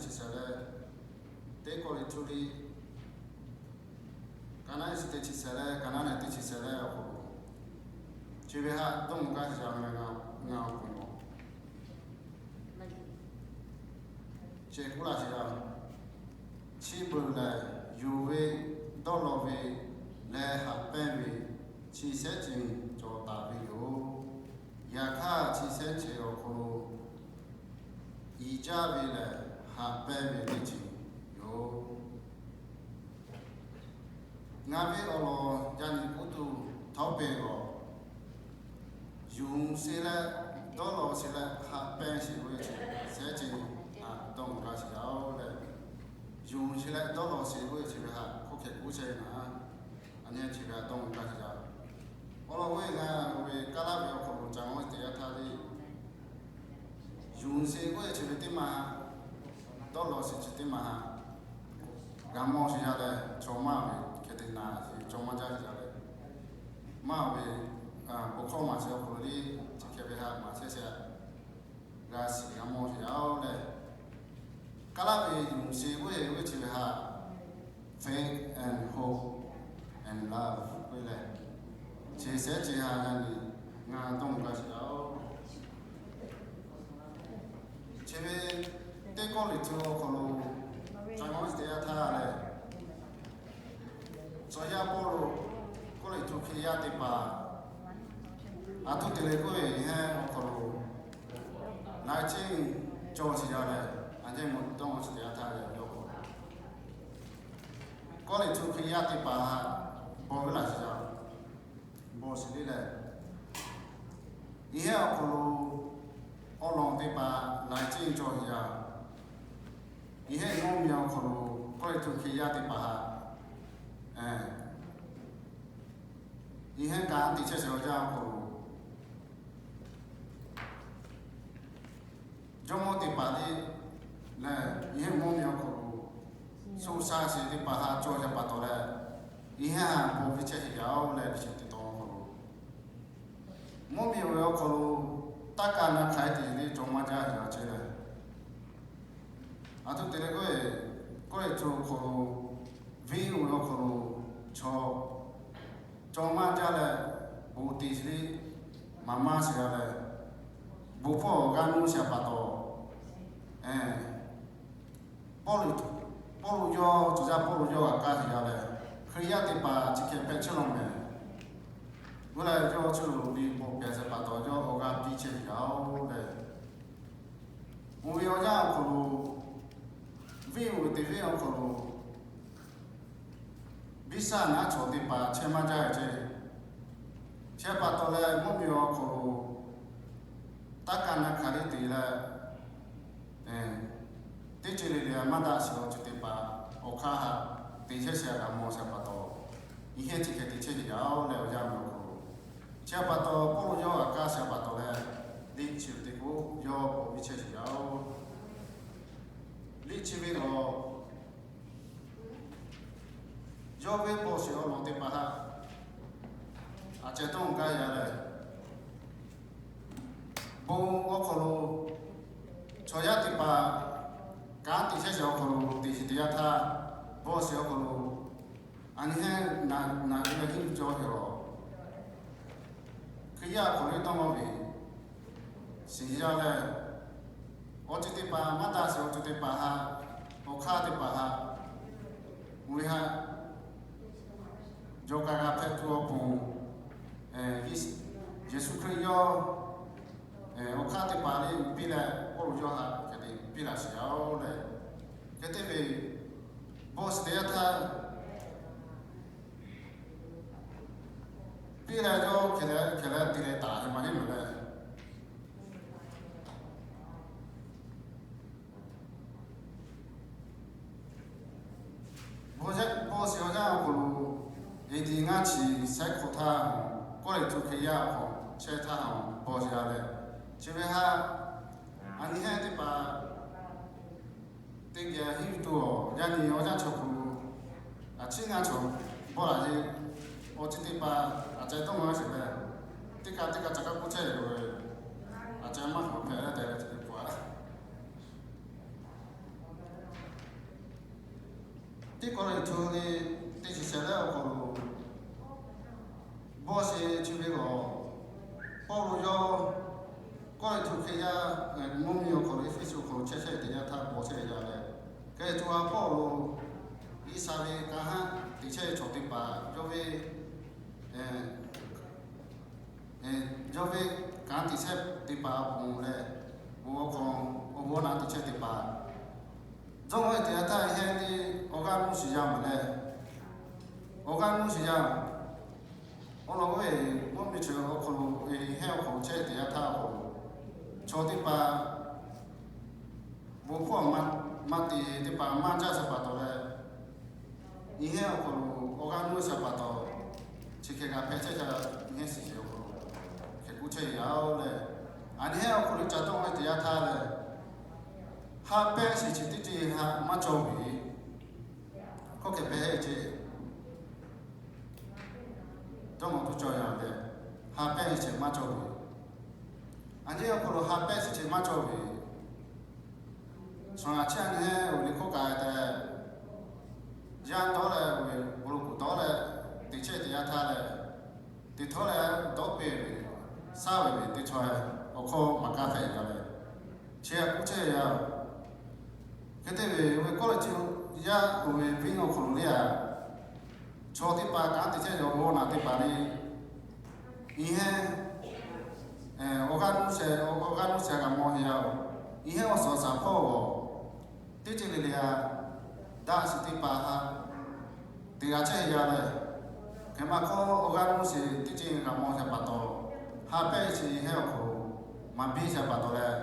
chi shehˍ leh, teˇ kawˆ liꞈ htuˇ liꞈ, ka naˉ iˉ chi teˇ chi shehˍ leh ka naˉ nehˬ teˇ chi shehˍ leh awˬ hk'aw lo, chi ve haꞈ dawˇ mawˬ gaˇ shiˍ yaˇ ngaˬ awˬ pon, ceh kuˉ laˇ shiˍ yaˇ. Chi beuꞈ lehˬ, yonˍ ve, dawˇ law ve leh haꞈ pehnˇ ve, chi shehˉ ceuˬ cawˬ taˍ ve yoˬ. Yaꞈ hk'aˇ, chi shehˉ ceuˬ awˬ hk'aw lo i jaˇ ve lehˬ, haꞈ pehnˇ ve teˇ ceuˬ yoˬ. Ngaˬ ve awˬ lawn yaˇ nyi k'oˆ tuˬ htawˇ pehˍ lawˬ, yonˍ sheˍ leh, dawˇ law sheˍ leh haꞈ pehnˇ sheˍ k'oˆ ve chi shehˉ ceuˬ haꞈ dawˇ mawˬ gaˇ shiˍ yaˇ-oˬ leh, yonˍ sheˍ leh dawˇ law sheˍ k'oˆ ve chi ve haꞈ hk'oˆ hk'e k'oˆ chehˇ ve naˉ, a nyi chi ve haꞈ dawˇ mawˬ gaˇ shiˍ yaˇ. Awˬ lawn k'oˆ ve ngaˬ ve Kaˉlaˇ ve awˬ hk'aw lo ca mawˇ teˇ yanˇ htaˇ le, yonˍ sheˍ k'oˆ ve chi ve teˇ maˬ haꞈ, dawˇ law sheˍ chi teˇ maˬ haꞈ g'a mawˇ sheˍ yaˇ leh, chaw maˇ ve hkeh te naˍ ve chaw maˇ jaˇ sheˍ yaˇ leh, maˇ ve bon hkawˇ maˍ sheˍ awˬ hk'aw lo le, chi hkeh ve haꞈ maˍ chehˇ sheˍ, g'a shiˍ g'a mawˇ sheˍ yaˇ-oˬ leh, Kaˉlaˇ ve yonˍ sheˍ k'oˆ ve chi ve haꞈ faith and hope and love k'oˆ leh, chi shehˉ ceuˬ haꞈ yaˇ nyi ngaˬ dawˇ mawˬ gaˇ shiˍ yaˇ-oˬ. Chi ve teˇ kawˆ liꞈ htuˇ awˬ hk'aw lo ca mawˇ teˇ yanˇ htaˇ lehˬ, chaw yaˇ Pawˇluꞈ kawˆ liꞈ htuˇ hk'e yaˇ teˇ hpaˍ, aˬ htoꞈ te leh k'oˆ ve, yehˬ awˬ hk'aw lo laiˉ ceuˬ cawˬ sheˍ yaˇ leh, a nyi mawˇ dawˇ mawˬ chi teˇ yanˇ htaˇ lehˬ, yawˇ k'o kawˆ liꞈ htuˇ hk'e yaˇ teˇ hpaˍ haꞈ bawˬ ve laˬ sheˍ yaˇ, bawˬ sheˍ le leh, yehˬ awˬ hk'aw lo awˬ lawn teˇ hpaˍ laiˉ ceuˬ cawˬ sheˍ yaˇ. Yehˬ mvuhˇ miˬ awˬ hk'aw lo kawˆ liꞈ htuˇ hk'e yaˇ teˇ hpaˍ haꞈ, yehˬ kanˉ te chehˇ sheˍ yaˇ awˬ hk'aw lo, jawˇmawˇ teˇ hpaˍ le leh, yehˬ mvuhˇ miˬ awˬ hk'aw lo soˆ sha sheˍ teˇ hpaˍ haꞈ cawˬ yaˇ pa taw leh, yehˬ haꞈ bawˬ piˇ chehˇ sheˍ yaˇ-oˬ leh, liꞈ chi teˇ tawn awˬ hk'aw lo, mvuhˇ miˬ ve awˬ hk'aw lo taˇ kaˇ na hk'aˬ hk'e te le cawˬ maˇ jaˇ yaˇ chehˇ leh, aˬ htoꞈ te leh k'oˆ ve, kawˆ liꞈ htuˇ awˬ hk'aw lo, venˇ uiˍ ve awˬ hk'aw lo chaw cawˬ maˇ jaˇ leh, bon te sheˍ le, maˍ maˇ sheˍ yaˇ leh, bon hpawˇ awˬ g'aˇ nuˇ sheˍ pa taw, Pawˇluꞈ, Pawˇluꞈ yawˇ, tcuh yaˇ Pawˇluꞈ yawˇ g'a kaˇ sheˍ yaˇ leh, Hkriꞈ yaˇ teˇ hpaˍ chi hk'e hpehꞈ chehˇ law mehˍ. G'uˇ leh yawˇ chi lo liꞈ bvuhꞈ pehˬ sheˍ pa taw yawˇ awˬ g'aˇ piˇ chehˇ sheˍ yaˇ-oˬ leh, oˇ ve awˬ yanˇ awˬ hk'aw lo, venˇ uiˍ teˇ venˇ awˬ hk'aw lo, biˇ shaˆ naˉ chaw teˇ hpaˍ chehˇ maˇ jaˇ ve ceˇ. Chi pa taw leh mvuhˇ miˬ awˬ hk'aw lo taˇ kaˇ na hk'aˬ le te leh, teˇ ceuˬ le le maˇ daꞈ sheˍ awˬ ceuˬ teˇ hpaˍ awˬ hk'aˇ haꞈ te chehˇ sheˍ g'a mawˬ sheˍ pa taw, yehˬ chi hk'e te chehˇ sheˍ yaˇ-oˬ leh awˬ yanˇ awˬ hk'aw lo, chi pa taw Pawˇluꞈ yawˇ g'a kaˇ sheˍ pa taw leh, liꞈ chi teˇ k'oˆ yawˇ bawˬ piˇ chehˇ sheˍ yaˇ-oˬ. Liꞈ chi ve awˬ, yawˇ ve bawˬ sheˍ awˬ lawn teˇ hpaˍ haꞈ, aˬ ceh tawˇ gaˇ yaˇ leh, bon awˬ hk'aw lo chaw yaˇ teˇ hpaˍ kanˉ te chehˇ sheˍ awˬ hk'aw lo teˇ chi teˇ yanˇ htaˇ, bawˬ sheˍ awˬ hk'aw lo, a nyi hehnˇ naˍ ve hiˉ cawˇ ve awˬ, Hkriꞈ yaˇ awˬ hk'aw lo tawˇ maˇ ve shiˍ yaˇ leh, awˬ ceuˬ teˇ hpaˍ maˇ daꞈ sheˍ awˬ ceuˬ teˇ hpaˍ haꞈ, awˬ hk'aˇ teˇ hpaˍ haꞈ, oˇ ve haꞈ jawˇ kaꞈ g'a hpehꞈ tuˬ awˬ pon, Yeˍsuˆ Hkriꞈ yawˇ awˬ hk'aˇ teˇ hpaˍ le piˇ leh, Pawˇluꞈ yawˇ haꞈ hk'e te piˇ laˇ sheˍ yaˇ-oˬ leh, hk'e te ve bawˬ sheˍ teˇ yanˇ htaˇ piˇ leh yawˇ hk'e leh hk'e leh te leh taˍ ve maˇ heˆ mehˍ leh, bawˬ sheˍ awˬ yanˇ awˬ hk'aw lo, A D ngaˇ chi shehˆ hk'awꞈ htaˇ, kawˆ leh tuˬ hk'e yaˇ awˬ hk'aw chehˇ htaˇ, bawˬ sheˍ yaˇ leh, chi ve haꞈ a nyi hehnˇ teˇ hpaˍ teˇ geh hiˉ ve tuˬ awˬ yaˇ nyi awˬ yanˇ chaw hk'aw lo, a ciˉ ngaˇ chaw bawˆ laˬ ve, awˬ ceuˬ teˇ hpaˍ aˬ ceh tawˇ maˇ sheˍ leh, teˇ kaꞈ teˇ kaꞈ ca kaˇ k'oˆ chehˇ ve, aˬ ceh maˇ hk'awꞈ hpehꞈ leh tehꞈ leh chi teˇ hpaˍ Teˇ Kawˇrenˍhtuˆ liꞈ teˇ chi shehˍ leh awˬ hk'aw lo, bawˇ sheˍ chi ve lawˬ, Pawˇluꞈ yawˇ Kawˇrenˍhtuˆ Hkriꞈ yaˇ mvuhˇ miˬ awˬ hk'aw lo Eˇfeˇsuꞈ awˬ hk'aw lo chehˇ chehˇ teˇ yanˇ htaˇ bawˬ chehˇ ve yaˇ leh, hk'e te tuˬ a Pawˇluꞈ G'uiˬsha ve kanˉ haˉ te chehˇ ve chaw teˇ hpaˍ yawˇ ve yawˇ ve kanˉ te chehˇ teˇ hpaˍ awˬ pon leh, bon awˬ hk'aw awˬ bon naꞈ te chehˇ teˇ hpaˍ, dawˇ ve teˇ yanˇ htaˇ heˆ le, awˬ g'aˇ nuˇ shiˍ yaˇ mawˬ leh, awˬ g'aˇ nuˇ shiˍ yaˇ. Awˬ lawn k'o, mvuhˇ miˬ chi awˬ hk'aw lo, heˆ awˬ hk'aw lo chehˇ teˇ yanˇ htaˇ awˬ hk'aw lo, chaw teˇ hpaˍ bon hkawˇ maˇ te, teˇ hpaˍ maˇ jaˇ sha pa taw leh, heˆ awˬ hk'aw lo awˬ g'aˇ nuˇ sha pa taw, chi hk'e g'a hpehꞈ chehˇ sha, heˆ shiˍ shiˍ awˬ hk'aw lo hk'e k'oˆ chehˇ yaˇ-oˬ leh, aˬ nyi heˆ awˬ hk'aw lo ca dawˇ ve teˇ yanˇ htaˇ leh, ha pehˇ shiˍ chi teˇ ceuˬ haꞈ maˇ cawˬ ve, hkawˇ hk'e hpehꞈ heˆ ce. Dawˇ mawˬ tuˬ cawˬ yaˇ leh, ha pehˇ shiˍ maˇ cawˬ ve, aˬ nyi awˬ hk'aw lo ha pehˇ shiˍ chi maˇ cawˬ ve, shaˍ laꞈ chehˇ aˬ nyi heˆ awˬ liꞈ hk'oˆ kaꞈ tehꞈ, yaˇ dawˇ leh awˬ ve bon lo kuˬ dawˇ leh, teꞈ chehˇ teˇ yanˇ htaˇ leh, teꞈ htawˇ leh dawˇ peˇ ve, shaˉ ve ve teˇ chaw awˬ hkawˇ maˇ kaˇ hpehꞈ yaˇ leh, chi hk'e k'oˆ chehˇ yaˇ-oˬ. Hk'e te ve, awˬ ve Kawˇrenˍhtuˆ yaˇ awˬ ve venˇ awˬ hk'aw lo le a, chaw teˇ hpaˍ kanˉ te chehˇ ve awˬ bon naꞈ teˇ hpaˍ le, heˆ, awˬ g'aˇ nuˇ sheh, awˬ g'aˇ nuˇ sheh g'a mawˬ yaˇ-oˬ. Heˆ awˬ suhˍ shaˍ hpawˇ-oˬ, teˇ ceuˬ le le a, daꞈ shiˍ teˇ hpaˍ haꞈ te g'a chehˇ yaˇ leh, hk'e maˇ k'oˆ awˬ g'aˇ nuˇ sheh teˇ ceuˬ g'a mawˬ sha pa taw, ha pehˇ shiˍ heˆ awˬ hk'aw lo maˇ biˇ sha pa taw leh,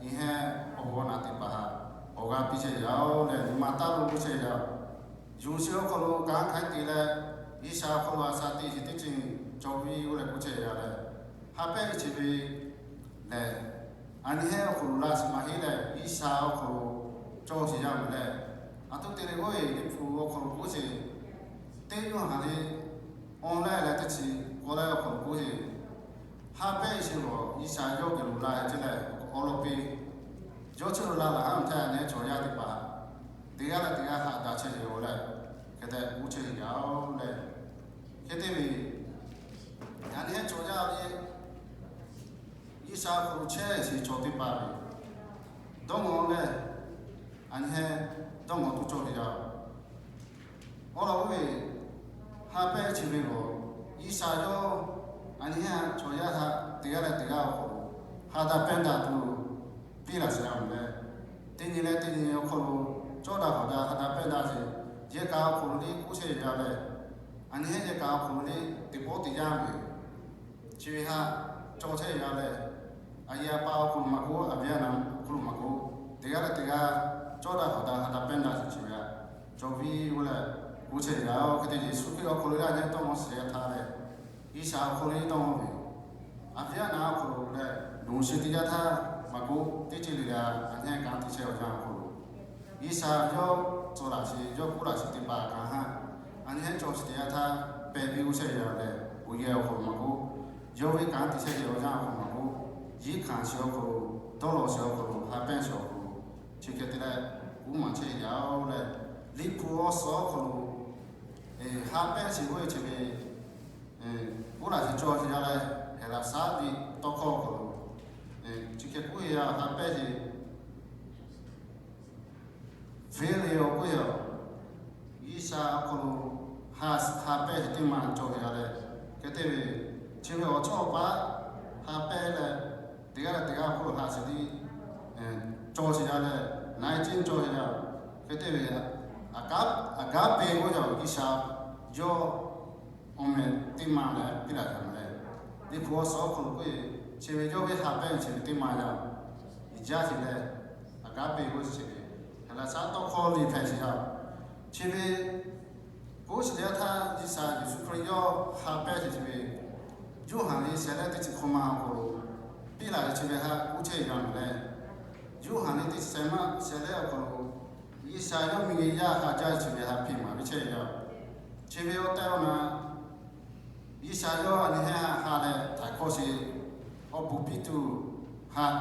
heˆ awˬ bon naꞈ teˇ hpaˍ haꞈ awˬ g'aˇ piˇ chehˇ yaˇ-oˬ leh, nyi ma taˇ lo k'oˆ chehˇ yaˇ. Yuˬ shiˍ awˬ hk'aw lo kanˉ hk'aiˉ te leh, G'uiˬsha awˬ hk'aw lo a sha te shiˍ teˇ ceuˬ cawˬ ve-oˬ leh k'oˆ chehˇ yaˇ leh, ha pehˇ ve chi ve lehˬ, aˬ nyi heˆ awˬ hk'aw lo laˇ shiˍ maˇ heˆ leh, G'uiˬsha awˬ hk'aw lo cawˬ shiˍ yaˇ mawˬ leh, aˬ htoꞈ te leh k'oˆ ve, Liꞈ hpu awˬ hk'aw lo k'oˆ sheˍ, teˇ Yoˇhanˬ liꞈ awˬ leh leh teˇ chi k'awˇ leh awˬ hk'aw lo k'oˆ sheˍ, ha pehˇ shiˍ lawˬ G'uiˬsha yawˇ geh lo laˇ heˆ ce leh, awˬ lawn piˇ, yawˇ chi lo laˇ laˬ haˉ mvuhˇ htaˇ aˬ nyi chaw yaˇ teˇ hpaˍ teˇ g'aˇ leh teˇ g'aˇ haꞈ daꞈ chehˇ ve-oˬ leh, hk'e te k'oˆ chehˇ yaˇ-oˬ leh, hk'e te ve, aˬ nyi heˆ chaw yaˇ ve G'uiˬsha awˬ hk'aw lo chehˇ shiˍ chaw teˇ hpaˍ ve dawˇ mawˬ leh, aˬ nyi heˆ dawˇ mawˬ tuˬ cawˬ ve yaˇ-oˬ. Awˬ lawn k'oˆ ve, ha pehˇ chi ve lawˬ, G'uiˬsha yawˇ aˬ nyi heˆ chaw yaˇ haꞈ teˇ g'aˇ leh teˇ g'aˇ awˬ hk'aw lo ha daꞈ pehnˇ daꞈ tuˬ piˇ laˬ shiˍ yaˇ mawˬ leh, teˇ nyi leh teˇ nyi awˬ hk'aw lo cawˇ daꞈ hawˍ daꞈ ha daꞈ pehnˇ daꞈ sheˍ, yehˬ kaꞈ awˬ hk'aw lo le k'oˆ chehˇ yaˇ leh, aˬ nyi heˆ yehˬ kaꞈ awˬ hk'aw lo le teˇ pawˆ teˇ yanˇ ve chi ve haꞈ cawˬ chehˇ yaˇ leh, aˬ yehˬ aˬ pa awˬ hk'aw lo maˇ k'oˆ, aˬ viˉ aˬ naˍ awˬ hk'aw lo maˇ k'oˆ, teˇ g'aˇ leh teˇ g'aˇ cawˇ daꞈ hawˍ daꞈ ha daꞈ pehnˇ daꞈ sheˍ chi ve haꞈ cawˬ ve-oˬ leh k'oˆ chehˇ yaˇ-oˬ. Hk'e te Yeˍsuˆ Hkriꞈ awˬ hk'aw lo yaˇ nyi tawˇ mawˇ shehˍ htaˇ leh, G'uiˬsha awˬ hk'aw lo le tawˇ mawˇ ve, aˬ viˉ aˬ naˍ awˬ hk'aw lo leh, nawˬ hui chi teˇ yanˇ htaˇ maˇ k'oˆ, teˇ ceuˬ le le a, aˬ nyi heˆ kanˉ te chehˇ awˬ yanˇ awˬ hk'aw lo, G'uiˬsha yawˇ cawˬ laˬ sheˍ, yawˇ k'oˆ laˬ sheˍ teˇ hpaˍ kanˉ haˉ, aˬ nyi heˆ cawˬ sheˍ teˇ yanˇ htaˇ pehˬ piˇ-oˬ chehˇ yaˇ leh, awˬ yehˬ awˬ hk'aw lo maˇ k'oˆ, yawˇ ve kanˉ te chehˇ ve awˬ yanˇ awˬ hk'aw lo maˇ k'oˆ, yiˉ hkanˍ sheˍ awˬ hk'aw lo, dawˇ law sheˍ awˬ hk'aw lo, ha pehˇ sheˍ awˬ hk'aw lo, chi hk'e te leh k'oˆ maˍ chehˇ yaˇ-oˬ leh, Liꞈ hpu awˬ suhˍ awˬ hk'aw lo ha pehˇ sheˍ k'oˆ ve chi ve, k'oˆ laˬ sheˍ cawˬ sheˍ yaˇ leh, Heˍlaˍsaˆ liꞈ tawˇ hkawˇ awˬ hk'aw lo chi hk'e k'oˆ ve yaˇ, ha pehˇ sheˍ phileo k'oˆ ve yoˬ. G'uiˬsha awˬ hk'aw lo ha pehˇ sheˍ teˇ maˬ cawˬ sheˍ yaˇ leh, hk'e te ve, chi ve awˬ chawˇ awˬ paˆ ha pehˇ leh, teˇ g'aˇ leh teˇ g'aˇ awˬ hk'aw lo ha sheˍ tiˉ cawˬ sheˍ yaˇ leh, na-e ceˇ cawˬ sheˍ yaˇ. Hk'e te ve, agape k'oˆ ve yoˬ. G'uiˬsha yawˇ awˬ meh teˇ maˬ leh piˇ laˬ htaꞈ leh, Liꞈ hpu awˬ suhˍ awˬ hk'aw lo k'oˆ ve, chi ve yawˇ ve ha pehˇ ve chi ve teˇ maˬ yaˇ, jaˇ sheˍ leh, agape k'oˆ ve chi ve, Heˍlaˍsaˆ tawˇ hkawˇ liꞈ hpehꞈ sheˍ yaˇ. Chi ve k'oˆ sheˍ teˇ yanˇ htaˇ, G'uiˬsha Yeˍsuˆ Hkriꞈ yawˇ ha pehˇ sheˍ chi ve, Yoˇhanˬ liꞈ shehˍ leh teˇ chi hkawꞈ ma awˬ hk'aw lo piˇ laˬ ve chi ve haꞈ k'oˆ chehˇ yaˇ mawˬ leh, Yoˇhanˬ liꞈ teˇ chi shehˍ ma shehˍ leh awˬ hk'aw lo, G'uiˬsha yawˇ miˬ guiˬ yaˇ haꞈ jaˇ ve chi ve haꞈ hpiˇ maˍ piˇ chehˇ yaˇ. Chi ve awˬ tehˬ awˬ na, G'uiˬsha yawˇ aˬ nyi heˆ haꞈ ha leh htaiˍ hkawˇ sheˍ, awˬ bon piˇ tuˬ haꞈ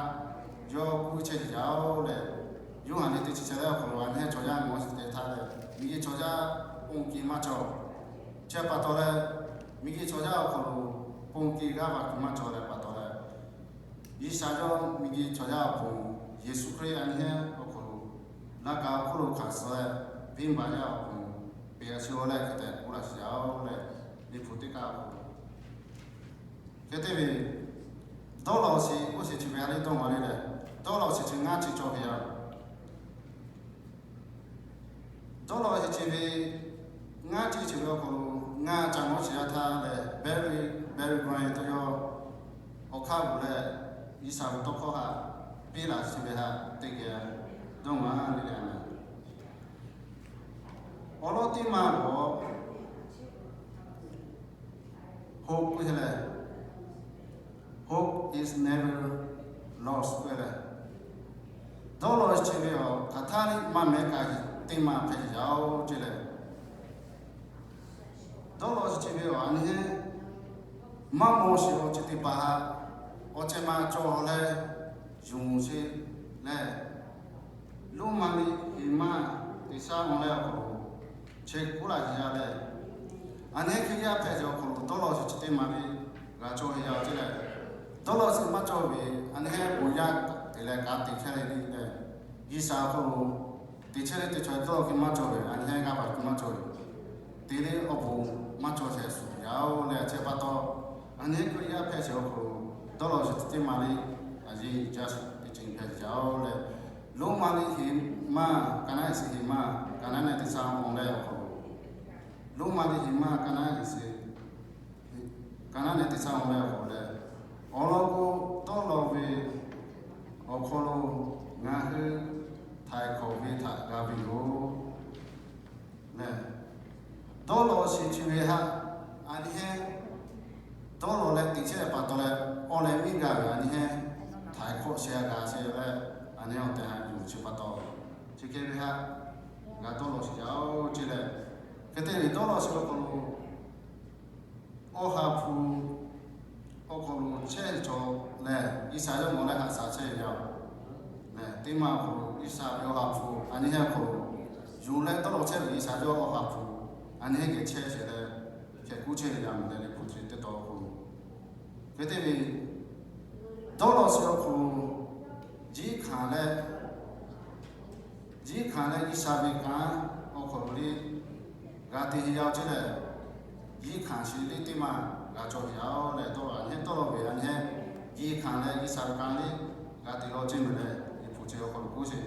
yawˇ k'oˆ chehˇ yaˇ-oˬ leh, Yoˇhanˬ liꞈ teˇ chi shehˍ leh awˬ hk'aw lo a nyi heˆ chaw yaˇ ngaˬ hui te htaˇ leh, miˬguiˬ chaw yaˇ ponˬ ke maˇ cawˬ. Chi pa taw leh, miˬguiˬ chaw yaˇ awˬ hk'aw lo ponˬ ke g'aˇ va kuiˬ maˇ cawˬ leh pa taw leh, G'uiˬsha yawˇ miˬguiˬ chaw yaˇ awˬ pon, Yeˍsuˆ Hkriꞈ a nyi heˆ awˬ hk'aw lo laˇ kaꞈ awˬ hk'oˆ lo hkanˍ suh leh, venˇbaˆ yaˇ awˬ pon peꞈ a shu leh hk'e tehꞈ k'oˆ laˇ shiˍ yaˇ-oˬ leh, Liꞈ hpu teˇ kaˇ awˬ hk'aw lo hk'e te ve, dawˇ law shiˍ oˇ shiˍ chi ve ha lehˬ dawˇ ma le leh, dawˇ law shiˍ chi ngaˇ chi cawˬ ve yoˬ. Dawˇ law shiˍ chi ve ngaˇ chi chi ve awˬ hk'aw lo ngaˇ ca mawˇ shiˍ yaˇ htaˇ lehˬ, Billy Graham taw yawˇ awˬ hk'aˇ g'uˬ leh G'uiˬsha ve tawˇ hkawˇ haꞈ piˇ laˬ shiˍ ve haꞈ teˇ geh dawˇ ma le leh, awˬ lawn teˇ ma g'awˬ hope k'oˆ ve lehˬ, hope is never lost k'oˆ ve lehˬ, dawˇ law shiˍ chi ve awˬ hk'aˬ htaˇ liˇ maˇ meh kaꞈ teˇ ma hpehꞈ yaˇ-oˬ ce leh, dawˇ law shiˍ chi ve awˬ a nyi heˆ maˇ mawˇ shiˍ awˬ chi teˇ hpaˍ haꞈ awˬ ceh ma cawˬ leh, yonˍ sheˍ leh, Roˉmaꞈ liꞈ hiˍ maˇ teˇ shaˉ awˬ leh awˬ hk'aw lo chehˇ kuˉ laˇ shiˍ yaˇ leh, a nyi heˆ Hkriꞈ yaˇ hpehꞈ ve awˬ hk'aw lo dawˇ law shiˍ chi teˇ ma le g'a cawˬ ve yaˇ ce leh, dawˇ law shiˍ maˇ cawˬ ve a nyi heˆ bon yaˇ te leh ka te chehˇ leh le leh, G'uiˬsha awˬ hk'aw lo te chehˇ leh te chaweh dawˇ law shiˍ maˇ cawˬ ve a nyi heˆ g'aˇ va kuiˬ maˇ cawˬ ve, te leh awˬ bon maˇ cawˬ sheˍ suh yaˇ-oˬ leh, chi pa taw a nyi heˆ Hkriꞈ yaˇ hpehꞈ ve awˬ hk'aw lo dawˇ law shiˍ chi teˇ ma le a yeˇ jaˇ sheˍ teˇ ceuˬ hpehꞈ yaˇ-oˬ leh, Roˉmaꞈ liꞈ hiˍ maˇ ka naˉ eˍ shiˍ hiˍ maˇ ka naˉ nehˬ teˇ shaˉ awˬ leh awˬ hk'aw lo, Roˉmaꞈ liꞈ hiˍ maˇ ka naˉ eˍ shiˍ ka naˉ nehˬ teˇ shaˉ awˬ leh awˬ hk'aw lo leh, awˬ lawn k'o, dawˇ law ve awˬ hk'aw lo ngaˬ hui htaiˍ hkawꞈ ve htaꞈ g'a ve yoˬ leh, dawˇ law shiˍ chi ve haꞈ a nyi heˆ dawˇ law leh teꞈ chehˇ pa taw leh, awˬ leh miˇ g'a ve a nyi heˆ htaiˍ hkawꞈ sheh g'a sheh leh, a nyi awˬ tehˬ haꞈ yuˬ chi pa taw, chi hk'e ve haꞈ g'a dawˇ law shiˍ yaˇ-oˬ ce leh, hk'e te ve dawˇ law shiˍ awˬ hk'aw lo awˬ ha hpu awˬ hk'aw lo chehˇ cawˬ leh, G'uiˬsha yawˇ mawˬ leh haꞈ shaˍ chehˇ ve yaˇ-oˬ leh, teˇ ma awˬ hk'aw lo G'uiˬsha ve awˬ ha hpu a nyi heˆ awˬ hk'aw lo yuˬ leh dawˇ law chehˇ ve G'uiˬsha yawˇ awˬ ha hpu a nyi heˆ geh chehˇ sheˍ leh, hkeh kuˉ chehˇ ve yaˇ mawˬ leh Liꞈ hpu chi teˇ taw awˬ hk'aw lo hk'e te ve dawˇ law shiˍ awˬ hk'aw lo jiˇ hkanˍ leh, jiˇ hkanˍ leh G'uiˬsha ve kanˉ awˬ hk'aw lo le g'a te yaˇ-oˬ ce leh, jiˇ hkanˍ shiˍ le teˇ ma g'a cawˬ ve yaˇ-oˬ leh, dawˇ law a nyi heˆ dawˇ law ve a nyi heˆ jiˇ hkanˍ leh G'uiˬsha ve kanˉ le g'a te law ce meh leh, Liꞈ hpu chi awˬ hk'aw lo k'oˆ sheˍ.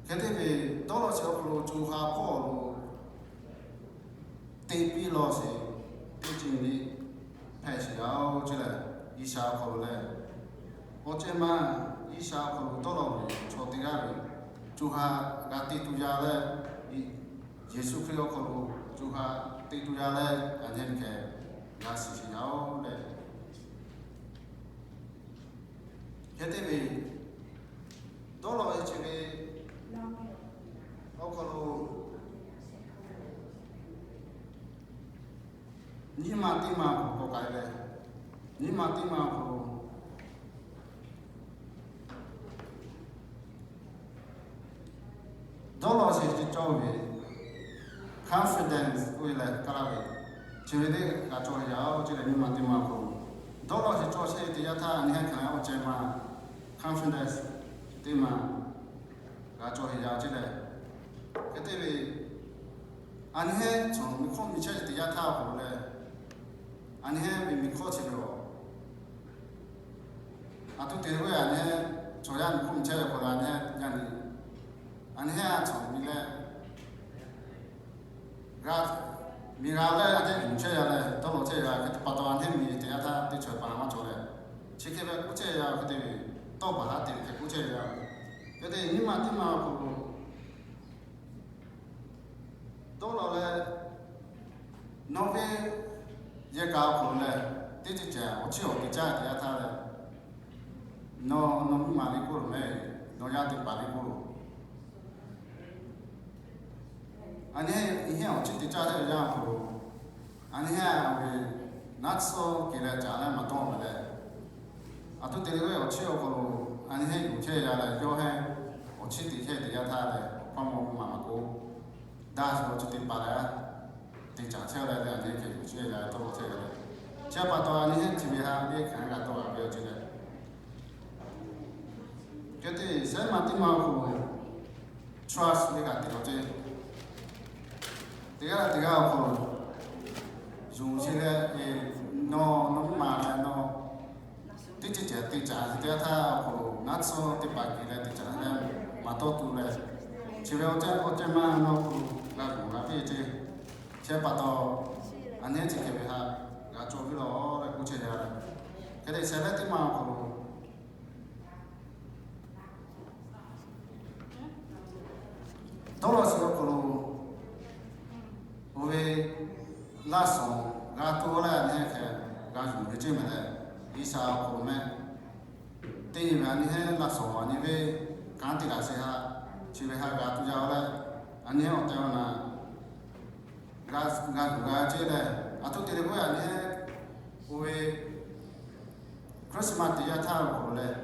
Hk'e te ve dawˇ law shiˍ awˬ hk'aw lo co ha hpawˇ awˬ lo teˇ piˇ law sheˍ teˇ ceuˬ le hpehꞈ sheˍ yaˇ-oˬ ce leh, G'uiˬsha awˬ hk'aw lo leh, awˬ ceh ma G'uiˬsha awˬ hk'aw lo dawˇ law ve chaw teˇ g'aˇ ve co ha g'a te tuˬ yaˇ leh, Yeˍsuˆ Hkriꞈ awˬ hk'aw lo co ha te tuˬ yaˇ leh a nyi heˆ hkeh g'a shiˍ sheˍ yaˇ-oˬ leh, hk'e te ve dawˇ law ve chi ve awˬ hk'aw lo nyiˇ ma teˇ ma awˬ hk'aw lo k'awꞈ k'ai leh, nyiˇ ma teˇ ma awˬ hk'aw lo dawˇ law shiˍ chi cawˬ ve confidence k'oˆ ve leh kaˇ laˇ ve, chi ve teˇ g'aˇ cawˬ ve yaˇ-oˬ ce leh, nyiˇ ma teˇ ma awˬ hk'aw lo dawˇ law shiˍ cawˬ sheˍ teˇ yanˇ htaˇ a nyi heˆ hkanˍ awˬ ceh ma confidence teˇ ma g'a cawˬ ve yaˇ-oˬ ce leh, hk'e te ve a nyi heˆ chaw miˬ hk'oˆ miˬ chehˇ teˇ yanˇ htaˇ awˬ hk'aw lo leh, a nyi heˆ ve miˬ hk'awˇ chi ve awˬ a htoꞈ te ve a nyi heˆ chaw yaˇ miˬ hk'oˆ miˬ chehˇ ve awˬ hk'aw lo a nyi heˆ yaˇ nyi, a nyi heˆ a chaw miˬ leh g'a miˬ g'a leh a nyi heˆ yuˬ chehˇ yaˇ leh dawˇ law chehˇ yaˇ hk'e te pa taw, a nyi heˆ miˬ teˇ yanˇ htaˇ teˇ chaw pa maˇ cawˬ leh, chi hk'e ve k'oˆ chehˇ yaˇ hk'e te ve, tawˇ paˍ haˉ te ve hk'e k'oˆ chehˇ ve yaˇ, hk'e te nyiˇ ma teˇ ma awˬ hk'aw lo dawˇ law leh, nawˬ ve yehˬ kaꞈ awˬ hk'aw lo leh, teˇ ceuˬ ceuˬ awˬ chiˇ awˬ te caˇ teˇ yanˇ htaˇ leh, nawˬ nawˬ miˇ ma le k'oˆ lo meh, nawˬ yaˇ teˇ hpaˍ le k'oˆ lo, a nyi heˆ awˬ chiˇ te caˇ teˇ yanˇ awˬ hk'aw lo, a nyi heˆ ve naˆ tsuhˇ ke leh caˍ leh maˇ dawˇ meh leh, a htoꞈ te ve awˬ chiˇ awˬ hk'aw lo a nyi hehnˇ yuˬ chehˇ ya leh, yawˇ hehnˇ awˬ chiˉ te chehˇ teꞈ yanˇ htaˇ leh, hkawˇ maw maˍ maˍ k'o, daˇ shu awˬ chi teˇ hpaˍ leh, te caˍ chehˇ leh, a nyi hehnˇ hk'e yuˬ chehˇ ya tawˇ chehˇ ya leh, chi pa taw a nyi hehnˇ chi ve haꞈ ve hkanˍ g'a tawˆ la ve awˬ ceuˬ leh, hk'e te shehˉ ma teˇ ma awˬ hk'aw lo, trust ve kaꞈ teꞈ awˬ ceuˬ, teˇ g'aˇ teˇ g'aˇ awˬ hk'aw lo yonˍ sheˍ leh, nawˬ nawˬ maˍ leh nawˬ teˇ ceuˬ ceuˬ te caˍ te htaˇ awˬ hk'aw lo naˉ tsuhˇ teˇ hpaˍ kehˬ leh te caˍ leh maˍ tawˇ tuˬ leh, chi ve awˬ ceuˬ awˬ ceuˬ maˇ nawˬ hk'aw lo g'a luˬ g'a piˇ ce. Chi pa taw, a nyi hehnˇ chi hk'e ve haꞈ g'a cawˬ ve law leh k'oˆ chehˇ ya leh, hk'e te shehˍ leh teˇ ma awˬ hk'aw lo dawˇ law sheˍ awˬ hk'aw lo, oˇ ve laˇ shawˍ g'a tuˬ leh a nyi hehnˇ hk'e g'a yuˬ ve ceˇ mehˍ leh, G'uiˬsha awˬ hk'aw lo mehˆ teˇ nyi ve a nyi hehnˇ laˇ shawˍ a nyi ve kanˉ te laˬ sheˍ haꞈ, chi ve haꞈ g'a tuˬ yaˇ oˬ leh, a nyi hehnˇ awˬ tehˬ awˬ na g'a tuˬ g'a ceˇ leh, aˬ htoꞈ te leh k'oˆ a nyi hehnˇ, oˇ ve Christmas teˇ yanˇ htaˇ awˬ hk'aw lo leh,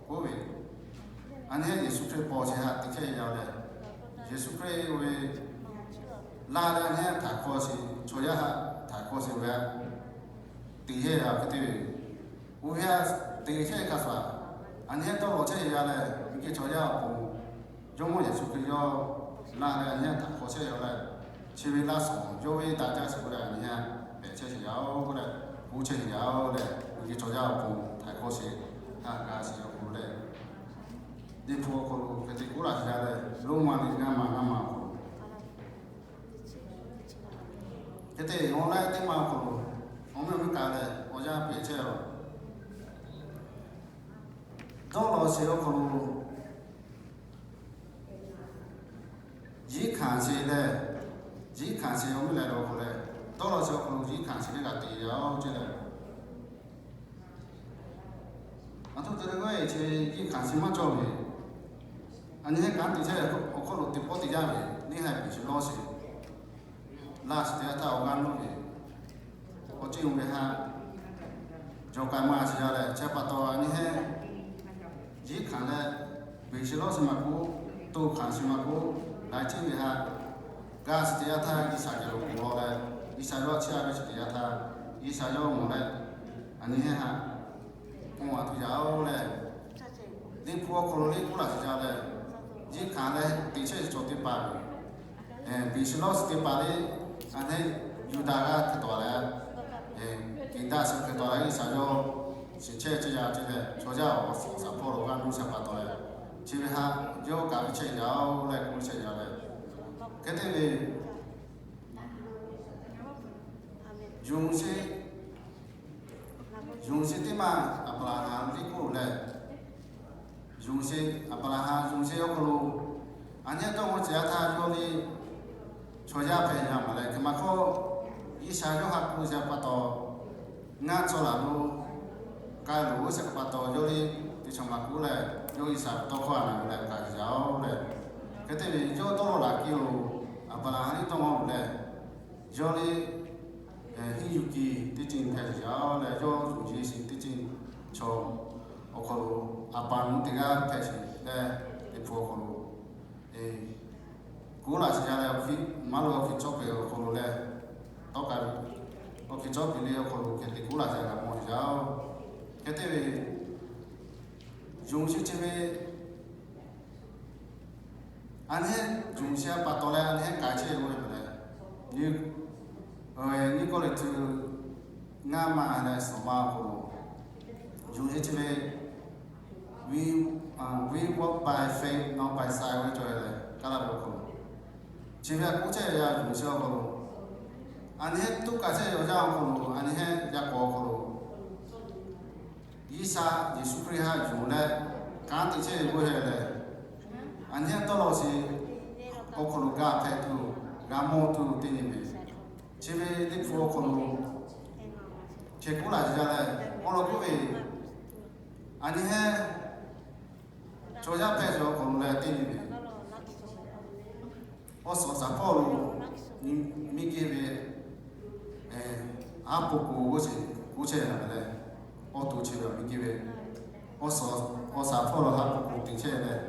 oˇ ve a nyi hehnˇ Yeˍsuˆ Hkriꞈ paw sheˍ haꞈ te chehˇ ya leh, Yeˍsuˆ Hkriꞈ oˇ ve laˇ leh a nyi hehnˇ htaꞈ hk'aw sheˍ, chaw yaˇ haꞈ htaꞈ hk'aw sheˍ ve haꞈ te chehˇ ya hk'e te ve, oˇ ve haꞈ te chehˇ hk'a shuˍ, a nyi hehnˇ tawˇ lawˬ chehˇ ya leh, miˬ guiˬ chaw yaˇ awˬ pon Jawˇmawˇ Yeˍsuˆ Hkriꞈ yawˇ laˇ leh a nyi hehnˇ htaꞈ hk'aw chehˇ ya leh, chi ve laˇ shawˍ yawˇ ve daꞈ jaˇ sheˍ k'oˆ leh a nyi hehnˇ pehꞈ chehˇ sheˍ ya oˬ k'oˆ leh, k'oˆ chehˇ sheˍ ya oˬ leh, miˬ guiˬ chaw yaˇ awˬ pon htaiˍ hk'awˇ sheˍ haꞈ g'a sheˍ awˬ hk'aw lo leh, Liꞈ hpu awˬ hk'aw lo hk'e te k'oˆ laˇ sheˍ ya leh, Roˉmaꞈ liꞈ ngaˇ maˬ ngaˇ maˬ awˬ hk'aw lo, hk'e te awˬ laiˉ teˇ ma awˬ hk'aw lo, awˬ mehˆ awˬ mehˆ kaꞈ leh awˬ yanˇ pehꞈ chehˇ a. Dawˇ law sheˍ awˬ hk'aw lo, yiˉ hkanˍ sheˍ leh, yiˉ hkanˍ sheˍ awˬ mehˆ leh awˬ hk'aw lo leh, dawˇ law sheˍ awˬ hk'aw lo yiˉ hkanˍ sheˍ leh g'a te ya oˬ ce leh, aˬ htoꞈ te leh g'aˇ e ce yiˉ hkanˍ sheˍ maˇ cawˬ ve, a nyi hehnˇ kanˉ te chehˇ awˬ hk'aw lo teˇ pawˆ teˇ yanˇ ve neˇ haiˬ beˬ sheˍ lawˇ sheˍ laˇ sheˍ teˇ yanˇ htaˇ awˬ g'aˇ nuˇ ve awˬ ceˇ oˇ ve haꞈ jawˬ k'ai maˇ sheˍ ya leh, chi pa taw a nyi hehnˇ yiˉ hkanˍ leh, beˬ sheˍ lawˇ sheˍ maˇ k'oˆ, to hkanˍ sheˍ maˇ k'oˆ, laiˉ ceuˬ ve haꞈ g'a sheˍ teˇ yanˇ htaˇ G'uiˬsha geh lo k'oˆ law leh, G'uiˬsha yawˇ chiˇ a ve sheˍ teˇ yanˇ htaˇ, G'uiˬsha yawˇ mawˬ leh, a nyi hehnˇ haꞈ k'oˆ a tuˬ ya oˬ leh, Liꞈ hpu awˬ hk'aw lo leh k'oˆ laˇ sheˍ ya leh, yiˉ hkanˍ leh teꞈ chehˇ cawˬ teˇ hpaˍ ve beˬ sheˍ lawˇ sheˍ teˇ hpaˍ leh, a nyi hehnˇ Yuˇdaꞈ g'aˇ hk'e tawˍ leh, Keˍdaꞈ sheˍ hk'e tawˍ leh G'uiˬsha yawˇ shiˍ chehˇ chehˇ ya ce leh, chaw yaˇ awˬ suhˍ awˬ shaˍ hpawˇ lo g'aˇ nuˇ sheˍ pa taw leh, chi ve haꞈ yawˇ kaꞈ ve chehˇ ya oˬ leh k'oˆ chehˇ ya leh, hk'e te ve yonˍ sheˍ, yonˍ sheˍ teˇ maˇ Aˍbraˍhanˍ liˇ k'oˆ leh, yonˍ sheˍ, Aˍbraˍhanˍ yonˍ sheˍ awˬ hk'aw lo, a nyi hehnˇ tawˇ maˇ ce yaˇ htaˇ yawˇ leh chaw yaˇ hpehꞈ ya maˬ leh, hk'e maˇ hk'awˇ G'uiˬsha yawˇ haꞈ k'oˆ sheˍ pa taw, ngaˇ chaw laˬ lo k'ai loˬ oˇ sheˍ pa taw yawˇ leh teˇ chaw maˇ k'oˆ leh, yawˇ G'uiˬsha tawˇ hkawˇ a na ve leh k'ai ya oˬ leh, hk'e te ve yawˇ tawˇ law laꞈ keu lo Aˍbraˍhanˍ liˇ tawˇ maˇ loˬ leh, yawˇ leh henˇ yuˬ kiˬ teˇ ceuˬ hpehꞈ sheˍ ya oˬ leh, yawˇ yonˍ sheˍ teˇ ceuˬ chaw awˬ hk'aw lo a pa nuˇ teˇ g'aˇ hpehꞈ sheˍ leh, Liꞈ hpu awˬ hk'aw lo k'oˆ laˇ sheˍ ya leh, maˇ lo awˬ hkiˬ cawˇ peuˬ awˬ hk'aw lo leh, tawˇ k'ai ve awˬ hkiˬ cawˇ peuˬ leh awˬ hk'aw lo hk'e te k'oˆ laˇ sheˍ ya g'a mawˬ sheˍ ya oˬ. Hk'e te ve yonˍ sheˍ chi ve a nyi hehnˇ yonˍ sheˍ pa taw leh a nyi hehnˇ k'ai chehˇ ve leh, nyiˇ Kawˇrenˍhtuˆ ngaˇ maˇ leh suhˍ maˇ awˬ hk'aw lo, yonˍ sheˍ chi ve we, we walk by faith, not by sight ve cawˬ ve leh kaˇ laˇ ve awˬ hk'aw lo, chi ve a k'oˆ chehˇ ve ya yonˍ sheˍ awˬ hk'aw lo, a nyi hehnˇ tuˉ kaꞈ chehˇ ve awˬ yanˇ awˬ hk'aw lo, a nyi hehnˇ yaˇ k'aw awˬ hk'aw lo G'uiˬsha Yeˍsuˆ Hkriꞈ haꞈ yonˍ leh kanˉ te chehˇ ve k'oˆ hehꞈ leh, a nyi hehnˇ tawˇ law sheˍ awˬ hk'aw lo g'a hpehꞈ tuˬ, g'a mawˬ tuˬ teˇ nyi ve, chi ve Liꞈ hpu awˬ hk'aw lo hk'e k'oˆ laˇ sheˍ ya leh, awˬ lawn k'oˆ ve, a nyi hehnˇ chaw yaˇ hpehꞈ sheˍ awˬ hk'aw lo leh teˇ nyi ve awˬ suhˍ awˬ shaˍ hpawˇ lo miˬ guiˬ ve aˉ po k'o g'uˇ sheˍ k'oˆ chehˇ ve leh, awˬ to chi ve miˬ guiˬ ve awˬ suhˍ Awˬ shaˍ hpawˇ lawˬ haꞈ k'oˍ k'oˍ teꞈ chehˇ leh,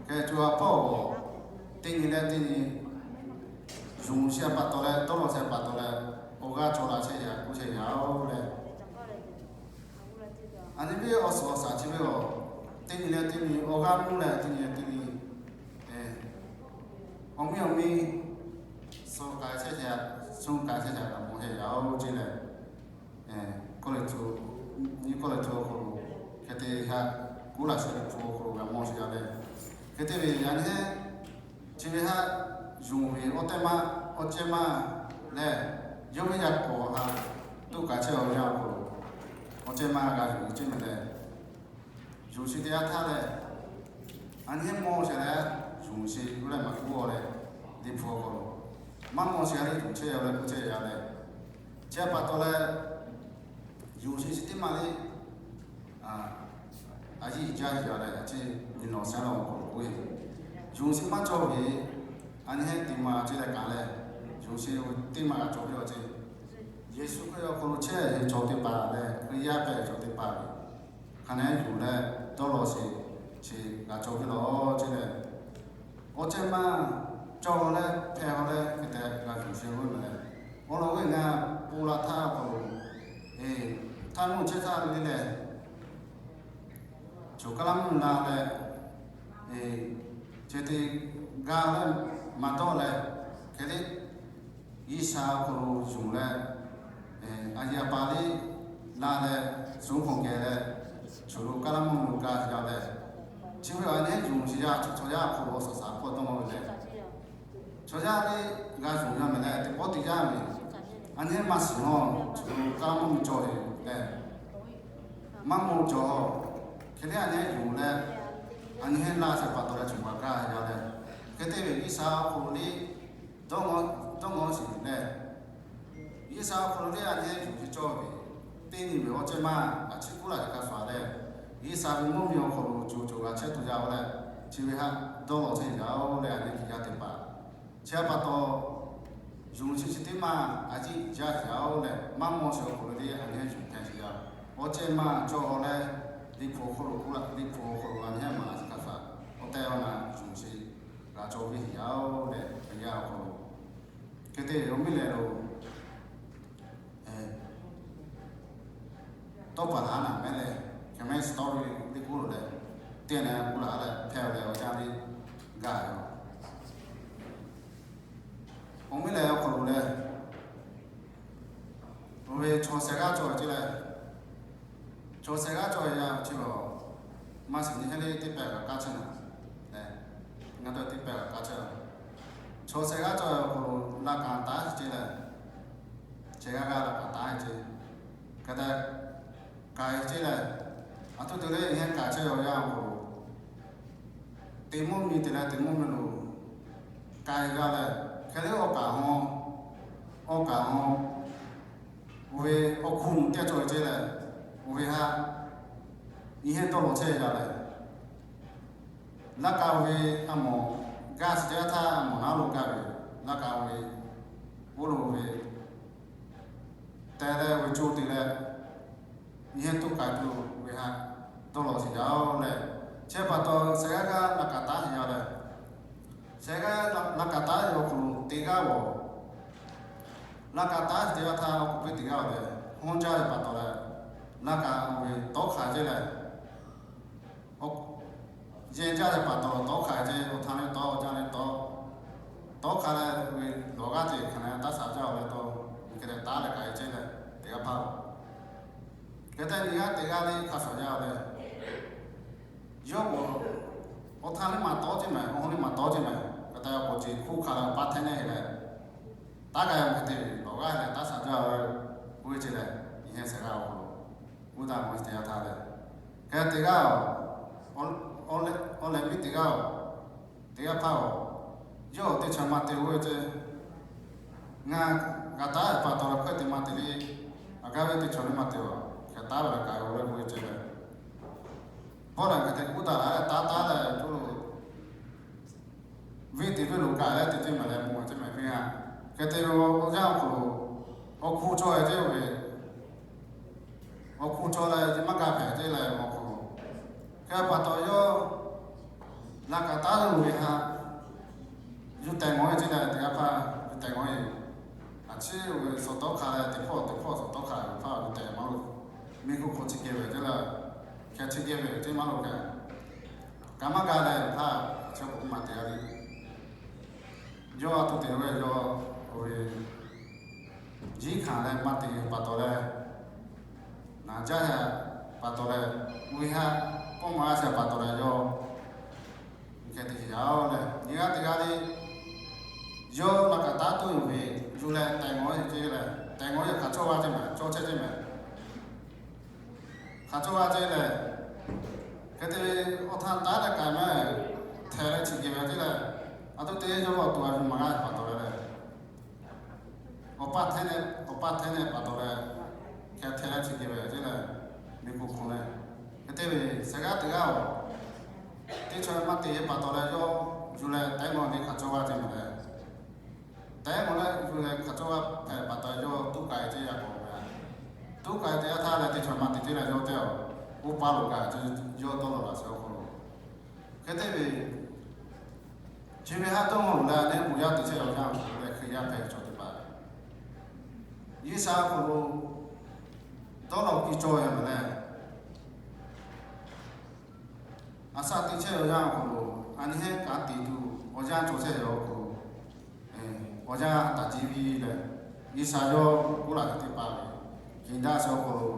hk'e co ha hpawˇ teˇ nyi leh teˇ nyi, yonˍ sheˍ pa taw leh dawˇ law sheˍ pa taw leh, awˬ g'aˇ cawˬ la chehˇ yaꞈ k'oˆ chehˇ yaꞈ-oˬ leh, a nyi ve awˬ suhˍ awˬ shaˍ chi ve a, teˇ nyi leh teˇ nyi awˬ g'aˇ mvuhˇ leh teˇ nyi leh teˇ nyi, awˬ miˇ awˬ miˇ suh k'ai chehˇ yaꞈ, suh k'ai chehˇ yaꞈ kaꞈ mawˬ chehˇ yaꞈ-oˬ ceˇ leh, kawˇ lehˬ, nyi kawˇ lehˬ awˬ hk'aw lo hk'e te haꞈ kuˉ laˬ sheˍ ve hpu awˬ hk'aw lo g'a mawˬ sheˍ yaꞈ leh, hk'e te ve yaꞈ nyi chi ve haꞈ yonˍ ve awˬ teˇ maˇ, awˬ cehˇ maˇ lehˬ, yawˇ ve yaꞈ k'awꞈ haꞈ toˆ kaꞈ chehˇ awˬ yanˇ awˬ hk'aw lo, awˬ cehˇ maˇ g'a yonˍ ve ceˇ mehˍ leh, yonˍ sheˍ teˇ yanˇ htaˇ lehˬ, a nyi mawˬ sheˍ leh, yonˍ sheˍ oˇ leh maˇ k'oˆ-oˬ leh, liꞈ hpu awˬ hk'aw lo maˇ mawˬ sheˍ leh yonˍ chehˇ yaꞈ leh k'oˆ chehˇ yaꞈ leh, chi pa taw leh, yonˍ sheˍ chi teˇ maˇ lehˬ, a yiˇ jaˇ yaꞈ leh a ciˉ nyi nawˬ sehˉ la awˬ hk'aw lo k'oˆ ve, yonˍ sheˍ maˇ cawˬ ve, a nyi heˆ teˇ maˇ ceˇ leh kaꞈ leh, yonˍ sheˍ teˇ maˇ g'a cawˬ ve awˬ ceuˬ, Yeˍsuˆ Hkriꞈ awˬ hk'aw lo chehˇ ve chaw teˇ hpaˍ leh Hkriꞈ yaˇ hpehꞈ ve chaw teˇ hpaˍ ve hk'a nehˉ yuˬ leh dawˇ law sheˍ, chi g'a cawˬ ve law ceˇ leh, awˬ cehˇ maˇ cawˬ leh hpehꞈ leh hk'e te g'a yonˍ sheˍ ve mehˍ leh, awˬ lawn ve ngaˬ po la htaˇ awˬ hk'aw lo, e, htaˇ mvuhˇ chehˇ htaˇ le leh, choˬ kaˇ laˇ mvuhˇ la leh, chi te g'a leh maˇ dawˇ leh, hk'e te G'uiˬsha awˬ hk'aw lo yonˍ leh, a yiˍ a pa liˇ la leh, suhˍ hk'aw geh leh, choˬ lo kaˇ laˇ mvuhˇ lo g'a yaꞈ leh, chi ve a nyi yonˍ sheˍ yaꞈ chaw yaˇ awˬ hk'aw lo awˬ suhˍ shaˍ hpawˇ dawˇ law ve leh, chaw yaˇ liˇ g'a yonˍ yaˇ mehˍ leh teˇ pawˆ teˇ yanˇ ve, a nyi maˇ shiˍ nawˬ choˬ lo kaˇ laˇ mvuhˇ mi cawˬ ve leh, maˇ mawˬ cawˬ, hk'e te a nyi yonˍ leh, a nyi heˆ laˇ sheˍ pa taw leh choˬ g'a kaˇ yaꞈ leh, hk'e te ve G'uiˬsha awˬ hk'aw lo liˇ dawˇ law, dawˇ law sheˍ leh, G'uiˬsha awˬ hk'aw lo liˇ a nyi yonˍ sheˍ cawˬ ve, teˇ nyi ve awˬ cehˇ maˇ a ciˉ kuˉ laˬ sheˍ kaꞈ faˍ leh, G'uiˬsha ve mvuhˇ miˬ awˬ hk'aw lo co co g'a chehˇ tuˬ yaꞈ-oˬ leh, chi ve haꞈ dawˇ law chehˇ yaꞈ-oˬ leh a nyi hkiˬ yaˇ teˇ hpaˍ, chi pa taw, yonˍ sheˍ chi teˇ maˇ a ciˉ jaˇ yaꞈ-oˬ leh maˇ mawˬ sheˍ awˬ hk'aw lo liˇ a nyi yonˍ hpehꞈ sheˍ yaꞈ, awˬ cehˇ maˇ cawˬ leh, liꞈ hpu awˬ hk'aw lo kuˉ laˬ, liꞈ hpu awˬ hk'aw lo a nyi maˇ a ciˉ kaꞈ faˍ, awˬ tehˬ awˬ na yonˍ sheˍ g'a cawˬ ve yaꞈ-oˬ leh, a yaˇ awˬ hk'aw lo, hk'e te awˬ miˇ lehˬ lo tawˇ paˍ laˬ naˍ mehˍ leh, hk'e mehˍ story teˇ kuˉ lo leh, teˇ nehˬ kuˉ laˬ leh hpehꞈ leh awˬ yanˇ liˇ gaˬ ve awˬ miˇ lehˬ awˬ hk'aw lo leh, oˇ ve chaw shehˍ g'aˇ cawˬ ceˇ leh, chaw shehˍ g'aˇ cawˬ ve yaˇ chi lo, maˇ shiˍ nyi heˆ le teˇ pehˍ kaꞈ kaˇ chehˇ naˍ, ngaˬ dawˇ teˇ pehˍ kaꞈ kaˇ chehˇ, chaw shehˍ g'aˇ cawˬ ve awˬ hk'aw lo laˇ kaꞈ taˉ ceˇ leh, shehˍ g'aˇ g'aˇ laˇ kaꞈ taˉ ceˇ, hk'e te k'ai ceˇ leh, a htoꞈ te leh nyi heˆ k'ai chehˇ ve awˬ yanˇ awˬ hk'aw lo, teˇ mvuhˇ miˬ te leh teˇ mvuhˇ miˬ lo k'ai g'a leh, hk'e le awˬ kaˍ haw, awˬ kaˍ haw, oˇ ve awˬ hkuˇ teˇ cawˬ ceˇ leh, oˇ ve haꞈ nyi heˆ dawˇ law chehˇ g'a leh, laˇ kaꞈ oˇ ve a mawˬ gaˇ shiˍ teˇ g'aˇ htaˇ a mawˬ naˉ lo gaˇ ve, laˇ kaꞈ oˇ ve, oˇ lo ve te leh oˇ ve co te leh, nyi heˆ toˇ k'ai tuˬ ve haꞈ dawˇ law sheˍ yaꞈ-oˬ leh, chi pa taw shehˍ g'aˇ g'aˇ laˇ kaꞈ taˉ sheˍ yaꞈ leh, shehˍ g'aˇ laˇ kaꞈ taˉ ve awˬ hk'aw lo teˇ g'aˇ oˬ, laˇ kaꞈ taˉ sheˍ teˇ g'aˇ htaˇ awˬ hk'aw lo teˇ g'aˇ oˬ leh, hawˉ jaˇ ve pa taw leh, laˇ kaꞈ oˇ ve tawˉ hk'aˬ ceˇ leh, yehˬ jaˇ ve pa taw tawˉ hk'aˬ ceˇ, awˬ htaˇ leh tawˉ, awˬ jaˇ leh tawˉ, tawˉ hk'aˬ leh ve lawˬ g'aˇ teˇ hk'aˬ leh taˇ shaˍ jaˇ-oˬ leh taw, hk'e leh taˉ leh k'ai ceˇ leh teˇ g'aˇ hpaˇ-oˬ, hk'e te nyi g'aˇ teˇ g'aˇ le hk'a shaˍ jaˇ-oˬ leh, yawˇ k'o, awˬ htaˇ leh maˇ tawˉ ceˇ mehˍ, awˬ hawˉ leh maˇ tawˉ ceˇ mehˍ, hk'e te k'o ceˇ hkuˇ hk'a leh paˇ hteˇ neˇ heˆ leh, taˇ k'ai-oˬ hk'e te lawˬ g'aˇ leh taˇ shaˍ jaˇ-oˬ, oˇ ve ceˇ leh nyi heˆ shehˍ g'aˇ awˬ hk'aw lo, oˇ taˇ mawˬ teˇ yanˇ htaˇ leh, hk'e te g'aˇ-oˬ, awˬ leh miˇ teˇ g'aˇ-oˬ, teˇ g'aˇ hpaˇ-oˬ, yawˇ teˇ chaw maˇ te oˇ ve ceˇ, ngaˬ g'a taˉ ve pa taw leh hkawehˇ te maˇ te le, a gaˇ ve teˇ chaw le maˇ te-oˬ, hk'e taˉ ve leh k'ai-oˬ leh k'oˆ ve ceˇ leh, bawˆ leh hk'e te k'oˆ taˍ la leh taˇ taˉ leh, venˇ teˇ venˇ lo k'ai leh teˇ ceuˬ mehˍ leh mawˬ ve ceˇ mehˍ venˇ-a, hk'e te ve awˬ yanˇ awˬ hk'aw lo, awˬ hkuˇ cawˬ ve ceˇ ve, awˬ hkuˇ cawˬ leh ceˇ maˇ g'a hpehꞈ ceˇ leh awˬ hk'aw lo, Hk'e pa taw yawˇ laꞈ kaꞈ taˉ ve htaꞈ yuˬ tehˬ mawˬ ve ceˇ leh, teˇ g'aˇ hpaˇ yuˬ tehˬ mawˬ ve, a ciˉ ve suhˍ tawˉ hk'a leh teˇ hpawˇ teˇ hpawˇ suhˍ tawˉ hk'a ve htaꞈ yuˬ tehˬ maˇ loˬ. Miˬ guiˬ hk'oˆ chi geh ve ceˇ leh, hkeh chi geh ve ceˇ maˇ loˬ hk'e, kaꞈ maˇ g'a leh htaˇ, a ciˉ k'o maˇ te g'a le. Yawˇ a htoꞈ te ve, yawˇ k'oˆ ve, Yiˇ hkanˍ leh maˇ te ve pa taw leh, naˍ jaˇ ve pa taw leh, mvuhˇ haˉ pawˇ maˇ g'a shehˍ pa taw leh yawˇ hkeh te yaˇ-oˬ leh, nyi g'aˇ teˇ g'aˇ le, yawˇ laꞈ kaꞈ taˉ tuˬ yoˬ ve, yuˬ leh tehˬ mawˬ ve ceˇ leh, tehˬ mawˬ ve hk'aˬ cawˇ g'a ceˇ mehˍ, cawˇ chehˇ ceˇ mehˍ. Hk'aˬ cawˇ g'a ceˇ leh, hk'e te ve awˬ htaˇ taˉ leh kaꞈ mehˍ, hteˇ leh chi geh ve ceˇ leh, a htoꞈ te yawˇ awˬ to a yuˬ maˇ g'a pa taw leh leh, awˬ paˇ hteˇ leh, awˬ paˇ hteˇ leh pa taw leh, hkeh hteˇ leh chi geh ve ceˇ leh, miˬ guiˬ hk'oˆ leh, hk'e te ve sehˍ g'aˇ teˇ g'aˇ-oˬ, teˇ chaw maˇ te ve pa taw leh yawˇ yuˬ leh tehˬ mawˬ ve hk'aˬ cawˇ g'a ceˇ mehˍ leh, tehˬ mawˬ leh yuˬ leh hk'aˬ cawˇ g'a hpehꞈ pa taw yawˇ tuˉ k'ai ceˇ yaˇ k'awꞈ ve, tuˉ k'ai ceˇ yaˇ htaˇ leh teˇ chaw maˇ te ceˇ leh yawˇ tehˬ-oˬ, oˇ paˇ lo kaꞈ yawˇ dawˇ law laꞈ shehˍ awˬ hk'aw lo, hk'e te ve chi ve haˉ dawˇ mawˬ leh a nehˉ bon yaˇ te chehˇ ve awˬ yanˇ awˬ hk'aw lo leh Hkriꞈ yaˇ hpehꞈ cawˬ teˇ hpaˍ, G'uiˬsha awˬ hk'aw lo dawˇ law piˇ cawˇ ve mehˍ leh, a shaꞈ teꞈ chehˇ ve awˬ yanˇ awˬ hk'aw lo, a nyi heˉ kanˉ te tuˬ awˬ yanˇ cawˬ chehˇ ve awˬ hk'aw lo, awˬ yanˇ taˍ jiˇ viˇ leh, G'uiˬsha yawˇ k'oˆ laꞈ ve teˇ hpaˍ ve, Yeˍdaˆ shehˍ awˬ hk'aw lo,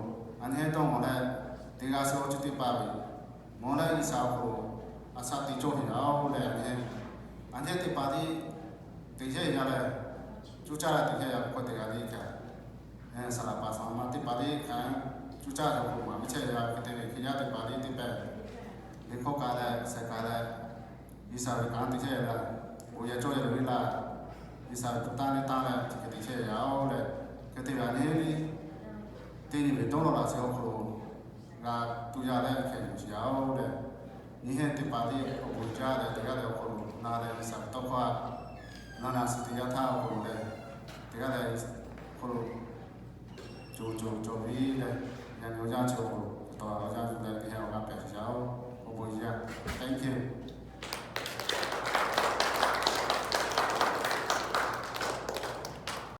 a nyi heˉ dawˇ mawˬ leh, teˇ g'aˇ shehˍ awˬ chi teˇ hpaˍ ve, mawˬ leh G'uiˬsha awˬ hk'aw lo a shaꞈ teꞈ cawˇ ve yoˬ leh, a nyi heˉ teˇ hpaˍ tiˉ te chehˇ yaˇ leh, cuˇ caˇ leh te chehˇ yaˇ ve k'o teˇ g'aˇ le kaꞈ, saˍ laˍ paˍ saˍ laˍ ma teˇ hpaˍ le kaꞈ, cuˇ caˇ ve awˬ hk'aw lo maˍ ve chehˇ yaˇ ve hk'e te ve Hkriꞈ yaˇ teˇ hpaˍ le teˇ hpaˍ, liꞈ hkawˇ kaꞈ leh shehˍ kaꞈ leh, G'uiˬsha ve kanˉ te chehˇ yaˇ leh, bon yehˬ cawˇ yaˇ ve laˇ, G'uiˬsha ve tuꞈ tanˇ le tanˇ leh chi hk'e te chehˇ yaˇ-oˬ leh, hk'e te ve a nyi heˉ teˇ nyi ve dawˇ law laꞈ shehˍ awˬ hk'aw lo g'a tuˬ yaˇ leh hk'e yuˬ shiˍ yaˇ-oˬ leh, nyi heˉ teˇ hpaˍ le awˬ bon jaˇ leh teˇ g'aˇ leh awˬ hk'aw lo na leh G'uiˬsha ve tawˇ hkawˇ a, na na suh teˇ yanˇ htaˇ awˬ hk'aw lo leh, teˇ g'aˇ leh awˬ hk'aw lo co co cawˬ ve leh, yaꞈ nyi awˬ yanˇ chi awˬ hk'aw lo taw awˬ yanˇ